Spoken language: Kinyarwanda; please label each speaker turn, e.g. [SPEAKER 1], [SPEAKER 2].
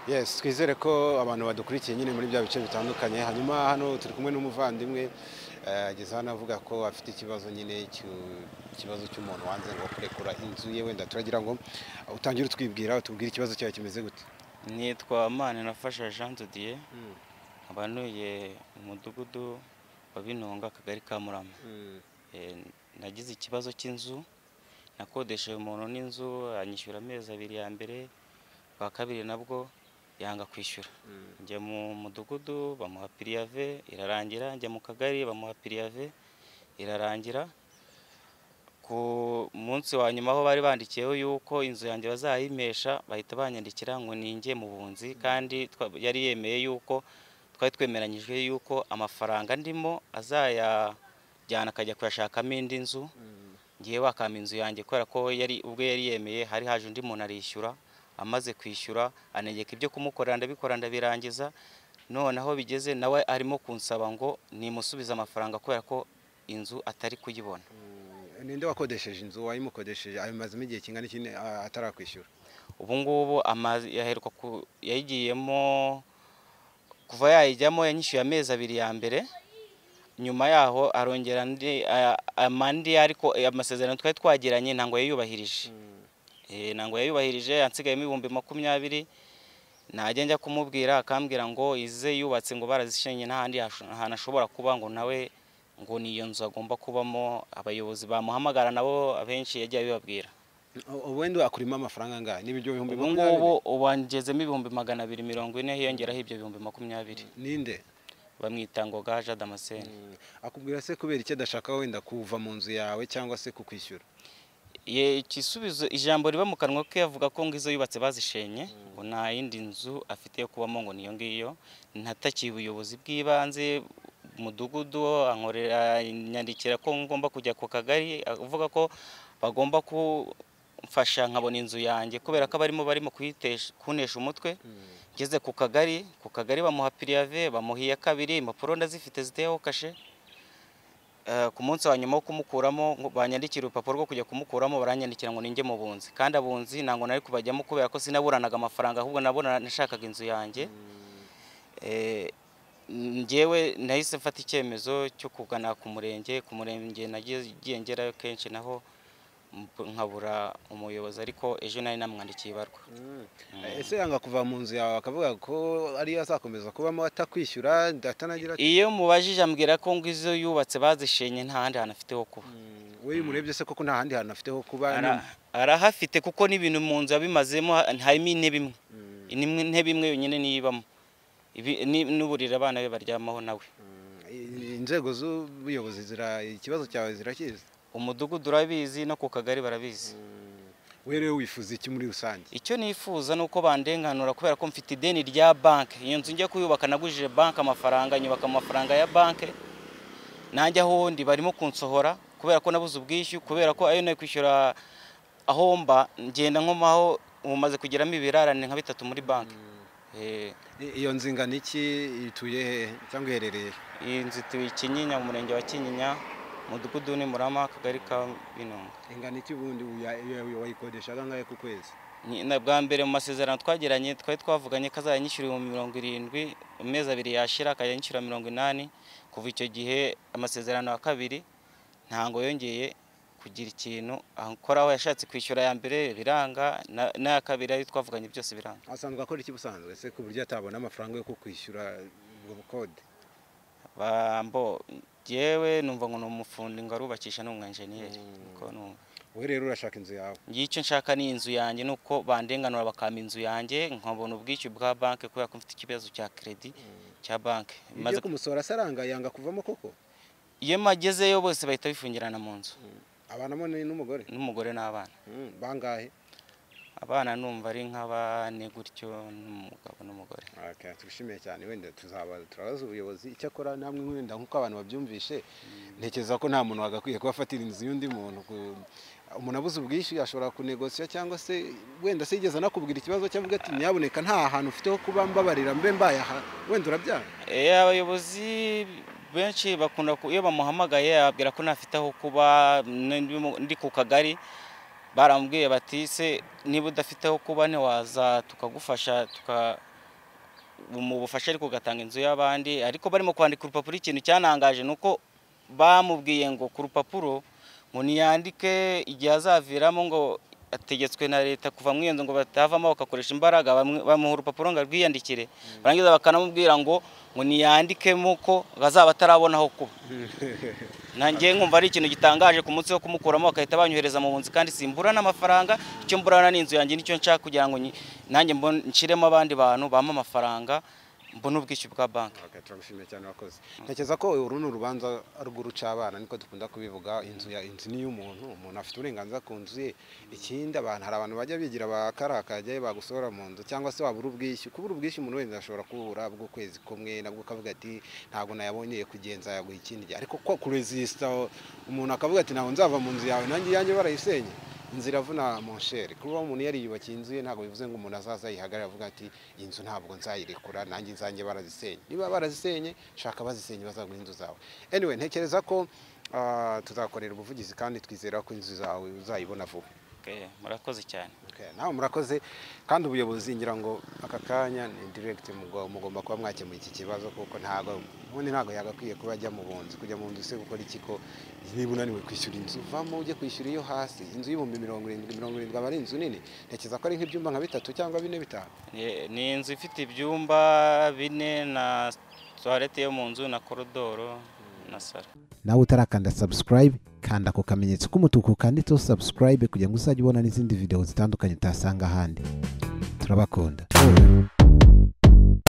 [SPEAKER 1] Yes, twizere ko abantu badukurikiye nyine muri bya bice bitandukanye. Hanyuma hano turi kumwe n'umuvandimwe, ageze hano avuga ko afite ikibazo nyine, ikibazo cy'umuntu wanze ngo kurekura inzu ye. Wenda turagira ngo utangire utwibwira, utubwire ikibazo cyawe kimeze gute.
[SPEAKER 2] Nitwa Manirafasha Jean de Dieu, nkaba ntuye mu mudugudu wa Binonga, akagari ka Murama. Nagize ikibazo cy'inzu, nakodesheje umuntu n'inzu, anyishyura amezi 2 ya mbere, bwa kabiri nabwo yanga kwishyura. Njya mu mudugudu bamuha préavis irarangira, njya mu kagari bamuha préavis irarangira. Ku munsi wa nyuma aho bari bandikiyeho yuko inzu yanjye bazayimesha, bahita banyandikira ngo ninjye mu bunzi, kandi yari yemeye yuko twari twemeranyijwe yuko amafaranga ndimo azayajyana akajya kuyashakamo indi nzu, ngiye wakampa inzu yanjye, kubera ko yari ubwo yari yemeye. Hari haje undi muntu arishyura, amaze kwishyura anegeka ibyo kumukorera, ndabikora ndabirangiza. Noneho bigeze nawe arimo kunsaba ngo nimusubize amafaranga kubera ko inzu atari kuyibona.
[SPEAKER 1] Ninde wakodesheje inzu? Wayimukodesheje abimazemo igihe kingana iki atarakwishyura?
[SPEAKER 2] Ubu ngubu yaheruka yayigiyemo, kuva yayijyamo yanyishyuye amezi 2 ya mbere, nyuma yaho arongera amandi, ariko amasezerano twari twagiranye ntabwo yayubahirije. Ntabwo yayubahirije, yansigayemo 20,000. Najya njya kumubwira akambwira ngo ize yubatse ngo barazishenye, nta handi hantu ashobora kuba, ngo nawe ngo niyo nzu agomba kubamo. Abayobozi bamuhamagara nabo abenshi yagiye abibabwira.
[SPEAKER 1] Wenda akurimo amafaranga angahe? Ni ibyo bihumbi
[SPEAKER 2] Ubu ngubu ubangezemo 240,000, hiyongeraho ibyo 20,000.
[SPEAKER 1] Ninde?
[SPEAKER 2] Bamwita ngo Gaja Damascene.
[SPEAKER 1] Akubwira se kubera icyo adashaka wenda kuva mu nzu yawe cyangwa se kukwishyura?
[SPEAKER 2] Igisubizo, ijambo riba mu kanwa ke, avuga ko ngo izo yubatse bazishenye, ngo nta yindi nzu afite yo kubamo, ngo niyo ngiyo. Ntatakiye ubuyobozi bw'ibanze, umudugudu ankorera nyandikira ko ngomba kujya ku kagari, avuga ko bagomba kumfasha nkabona inzu yanjye kubera ko abarimo barimo kunesha umutwe. Ngeze ku kagari, ku kagari bamuha préavis, bamuha iya kabiri, impapuro ndazifite ziteyeho kashe. Ku munsi wa nyuma wo kumukuramo banyandikira urupapuro rwo kujya kumukuramo, baranyandikira ngo ninjye mu bunzi, kandi abunzi ntabwo nari kubajyamo kubera ko sinaburanaga amafaranga, ahubwo nabona nashakaga inzu yanjye. Njyewe nahise mfata icyemezo cyo kugana ku murenge. Ku murenge nagiye ngerayo kenshi, naho nkabura umuyobozi, ariko ejo nari namwandikiye ibarwa.
[SPEAKER 1] Ese yanga kuva mu nzu yawe akavuga ko ariyo azakomeza kubamo atakwishyura, atanagira?
[SPEAKER 2] Iyo mubajije ambwira ko ngo izo yubatse bazishenye, nta handi hantu afite ho kuba.
[SPEAKER 1] We murebye se koko nta handi hantu afite ho kuba?
[SPEAKER 2] Arahafite, kuko n'ibintu mu nzu yabimazemo, harimo intebe imwe, intebe imwe yonyine niyo ibamo, n'uburiri abana be baryamaho nawe.
[SPEAKER 1] Inzego z'ubuyobozi ikibazo cyawe zirakizi?
[SPEAKER 2] Umudugudu urabizi, no ku kagari barabizi.
[SPEAKER 1] We rero wifuza iki muri rusange?
[SPEAKER 2] Icyo nifuza ni uko bandenganura, kubera ko mfite ideni rya banki. Iyo nzu njya kuyubaka nagujije banki amafaranga, nyubaka amafaranga ya banki, nanjye aho ndi barimo kunsohora kubera ko nabuze ubwishyu, kubera ko ayo nari kwishyura aho mba ngenda nkomaho umaze kugeramo ibirarane nka 3 muri banki.
[SPEAKER 1] Iyo nzu ingana iki, ituye hehe cyangwa iherereye?
[SPEAKER 2] Iyi nzu ituye Kinyinya, mu murenge wa Kinyinya, mudugudu ni Murama, akagari ka Binonga.
[SPEAKER 1] Ingana iki ubundi? Wayikodeshaga angahe ku kwezi?
[SPEAKER 2] Bwa mbere mu masezerano twagiranye twari twavuganye ko azajya anyishyura 70,000, amezi 2 yashira akajya anyishyura 80,000. Kuva icyo gihe amasezerano ya kabiri ntango yongeye kugira ikintu akoraho, yashatse kwishyura ya mbere biranga, n'aya kabiri ayo twavuganye byose biranga.
[SPEAKER 1] Asanzwe akora iki busanzwe se ku buryo atabona amafaranga yo kukwishyura ubwo bukode?
[SPEAKER 2] Bambo jewe numva ngo ni umufundi, ngo arubakisha, ni umwenjeniyeri.
[SPEAKER 1] Wowe rero urashaka inzu yawe?
[SPEAKER 2] Ngiye icyo nshaka ni inzu yanjye, nuko bandenganura bakampa inzu yanjye, nkabona ubwishyu bwa banki kubera ko mfite ikibazo cya crédit cya banki.
[SPEAKER 1] Maze kumusohora saranga yanga kuvamo koko?
[SPEAKER 2] Iyo magezeyo bose bahita bifungirana mu nzu.
[SPEAKER 1] Abana mo n'umugore?
[SPEAKER 2] N'umugore n'abana.
[SPEAKER 1] Bangahe?
[SPEAKER 2] Abana numva ari nk'abane gutyo, n'umugabo n'umugore.
[SPEAKER 1] Okay, tushimiye cyane. Wenda tuzaba turabaza ubuyobozi icyakora namwe wenda nkuko abantu babyumvishe, ntekereza ko nta muntu wagakwiye kubafatira inzu y'undi muntu. Umuntu abuze ubwishyu ashobora kunegosiya, cyangwa se wenda se yigeze anakubwira ikibazo cyavuga ati nyaboneka nta hantu ufite ho kuba, mbabarira mbe mbaye aha, wenda urabyanga?
[SPEAKER 2] Abayobozi benshi bakunda iyo bamuhamagaye ababwira ko ntafite aho kuba. Ndi ku kagari Baramubwiye bati se niba udafite aho kuba ntiwaza tukagufasha mu bufasha ariko ugatanga inzu y'abandi. Ariko barimo kwandika urupapuro, ikintu cyanangaje nuko bamubwiye ngo ku rupapuro ngo niyandike igihe azaviramo, ngo ategetswe na leta kuva mu iyo nzu ngo batavamo bakakoresha imbaraga, bamuha urupapuro ngo arwiyandikire, barangiza bakanamubwira ngo niyandikemo ko azaba atarabona aho kuba. Nanjye nkumva ari ikintu gitangaje. Ku munsi wo kumukuramo bagahita banyohereza mu bunzi, kandi simbura n'amafaranga, icyo mburana n'inzu yanjye nicyo nshaka kugira ngo nanjye nshyiremo abandi bantu bampe amafaranga mbone ubwishyu bwa banki.
[SPEAKER 1] Okay, turagushimiye cyane wakoze. Ntekereza ko uru ni urubanza rw'urucabana, niko dukunda kubivuga. Inzu ni iy'umuntu, umuntu afite uburenganzira ku nzu ye. Ikindi abantu, hari abantu bajya bigira bakarakajya bagusohora mu nzu cyangwa se wabura ubwishyu. Kubura ubwishyu umuntu wenda ashobora kubura bw'ukwezi kumwe, nabwo ukavuga ati ntabwo nayabonye kugenza yaguha ikindi gihe. Ariko ko kuresista umuntu akavuga ati ntabwo nzava mu nzu yawe nanjye iyanjye barayisenye, inzu iravuna mon cher. Kuba umuntu yariyubakiye inzu ye ntabwo bivuze ngo umuntu azaza yihagarara avuga ati iyi nzu ntabwo nzayirekura nanjye nzanjye barazisenye. Niba barazisenye, shaka bazisenye bazaguha inzu zawe. Anyway, ntekereza ko tuzakorera ubuvugizi kandi twizera ko inzu zawe uzayibona vuba.
[SPEAKER 2] Okay, murakoze cyane.
[SPEAKER 1] Okay, nawe murakoze. Kandi ubuyobozi ngira ngo aka kanya ni direct mugomba kuba mwakemuye iki kibazo, kuko ntago ubundi ntago yagakwiye kuba ajya mu bunzi. Kujya mu nzu se gukora iki ko niba unaniwe kwishyura inzu vamo ujye kwishyura iyo hasi. Inzu y'70,000 70 aba ari inzu nini, ntekereza ko ari nk'ibyumba nka 3 cyangwa 4 5.
[SPEAKER 2] Ni inzu ifite ibyumba 4 na toilette yo mu nzu na koridoro na salo.
[SPEAKER 1] Nawe utarakanda subscribe, kanda ku kamenyetso k'umutuku kanditseho subscribe kugira ngo uzajye ubona n'izindi video zitandukanye utasanga ahandi. Turabakunda.